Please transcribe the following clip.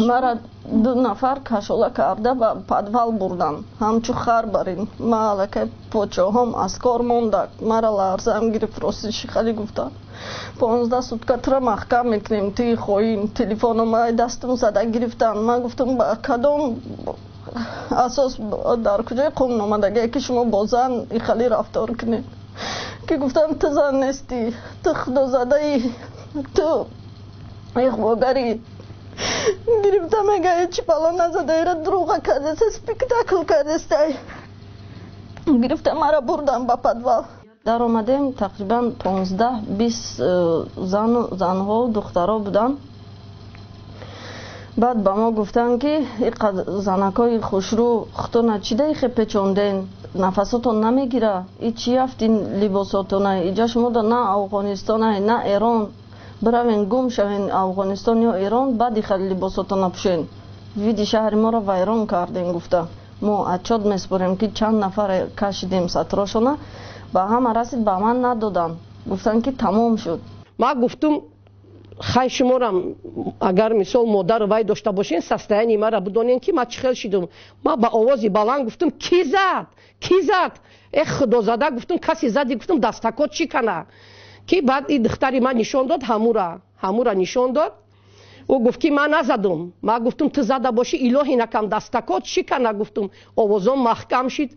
Мара ду нафар кашола карда ба подвал бурдан, ҳамчу хар барин. Ма аллакай почоҳом аз кор монда, мара ларзаам гирифт. Ростиши хали гуфтам, 15 сутка тура маҳкам мекунем, ту хоин. Телефонома дастам зада гирифтан. Ман гуфтам, ба кадом асос, дар куҷои қонун омадагие, ки шумо бо зан ихали рафтор кунед? Ки гуфтам, ту зан нестӣ, ту худозадаӣ, ту иғвогарӣ. Гирифта мега, ҳечи бало назада, ира дурӯға кардеста, спектакл кардестай. Гирифта мара бурдан ба подвал. Даромадем, тақрибан 15-20 зану занҳо, духтаро буданд. Баъд ба мо гуфтанд, ки занакҳои хушрӯ, худтона чида ихе печонден, нафасотон намегира, и чи афтин либосотона, иҷа шумода на Афғонистона, на Эрон, биравен, гум шавен Афғонистон ё Эрон, баъд ихали либосотона пӯшен, види шаҳри моро вайрон кардем, гуфта. Мо отчёт меспорем, ки чанд нафар кашидем сатрошона. Ба ҳама расид, ба ман надоданд, гуфтанд, ки тамом шуд. Ман гуфтум, хай, шуморам агар мисол модар вай дошта бошен, состояние мара бидонен, ки ман чӣ хел шидум. Ман ба овози баланд гуфтум, ки зад, ки зад, э худозада, гуфтум, касе зади, гуфтум, дастакот чӣ кана? Ки баъд и духтари ман нишон дод, ҳамура нишон дод. Ӯ гуфт, ки ман назадум. Ман гуфтум, ту зада бошӣ, илоҳи накам, дастакот чӣ кана, гуфтум. Овозом маҳкам шид.